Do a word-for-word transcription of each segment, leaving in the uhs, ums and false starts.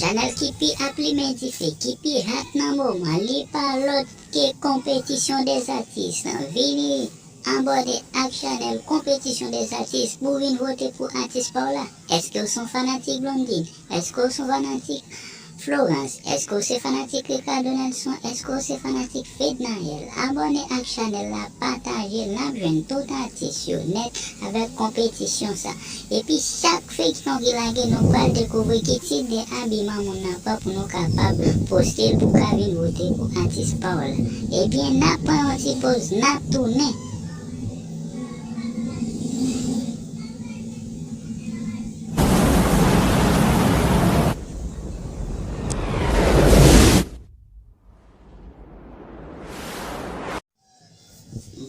Chanèl ki pi ap limen dife, ki pi hot nan moman, li pa lòt ke Konpetisyon dè Zatis. Vini abòne ak chanèl Konpetisyon dè Zatis pou w vin vote pou atis pa w la. Èske w se yon fanatik Blondine? Èske w se yon fanatik Florence? Èske w se fanatik Ricardo Nelson? Èske w se fanatik Fednaelle? Abòne ak chanèl la, pataje l, n ap jwenn tout atis yo nèt avèk konpetisyon sa. Epi chak feyton ki lage, nou pral dekouvri ki tip de abiman moun nan pran pou nou kapab poste l pou ka vin vote pou atis pa w la. Ebyen, n ap pran yon ti poz, n ap tounen.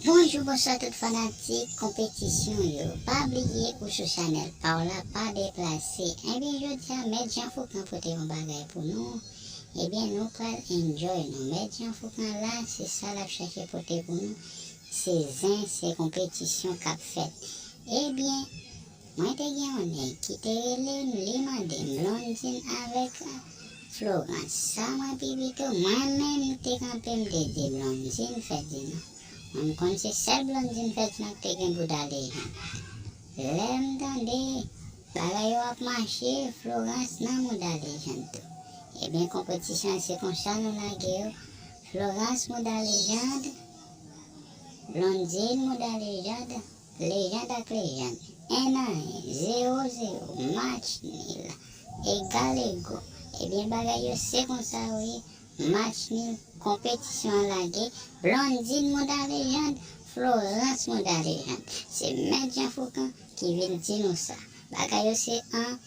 Bonjou, bonswa tout fanatik konpetisyon yo. Pa bliye ou sou chanèl pa w la, pa deplase. Ebyen, jodi a, Mèt Jan Foukan pote yon bagay pou nou. Ebyen, nou pral enjoy nou. Mèt Jan Foukan la, se sa l ap chache pote pou nou. Se zen, se konpetisyon k ap fèt. Ebyen, mwen te gen yon nèg ki te rele m, li mande m Blondine avèk Florence. Sa mwen pi pito, mwen menm m te kanpe, m te di Blondine fè di non. Mwen m konn se sèl Blondine fè di non ki te gen bouda lejand. Lè m tande bagay yo ap mache, Florence nan mouda lejand tou. Ebyen, konpetisyon an se konsa nou lage yo. Florence mouda lejand, Blondine mouda lejand, lejand ak lejand. En a en, zewo zewo, match nil, egal ego. Ebyen, bagay yo se konsa yo ye. Match nil, konpetisyon an lage. Blondine mouda lejand, Florence mouda lejand. Se Mèt Jan Foukan ki vin di nou sa. Bagay yo se an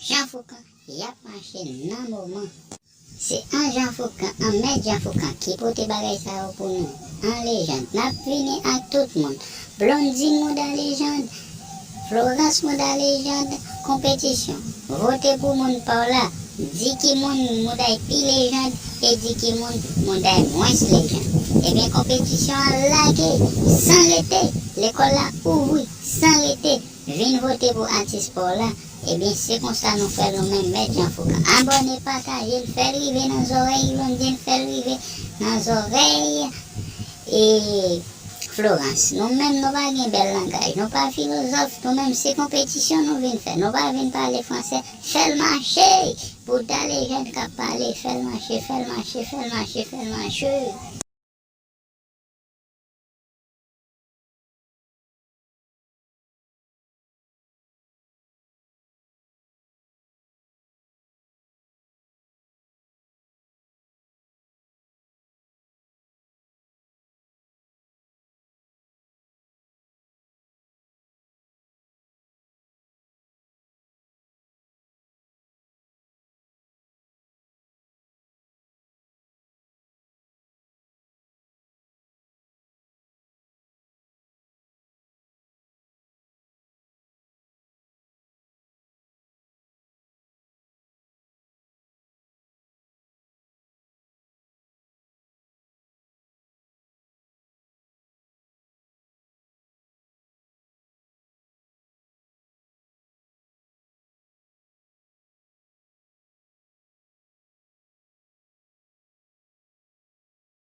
Jan Foukan y ap mache nan moman. Se an Jan Foukan, an Mèt Jan Foukan ki pote bagay sa yo pou nou. An lejand, n ap vini ak tout moun. Blondine mouda lejand, Florence mouda lejand, konpetisyon. Vote pou moun pa w la. Di ki moun mouda y pi lejand e di ki moun mouda y mwens lejand. Ebyen, konpetisyon an lage san rete. Lekòl la ouvri san rete. Vin vote pou atis pa w la. Ebyen, se konsa nou fè l, nou menm Mèt Jan Foukan. Abòne, pataje l, fè l rive nan zòrèy Blondine, fè l rive nan zòrèy e Florence. Nou menm, nou pa gen bèl langaj, nou pa filozòf, nou menm se konpetisyon nou vin fè. Nou pa vin pale fransè, fè l mache! Bouda lejand k ap pale, fè l mache, fè l mache, fè l mache, fè l mache!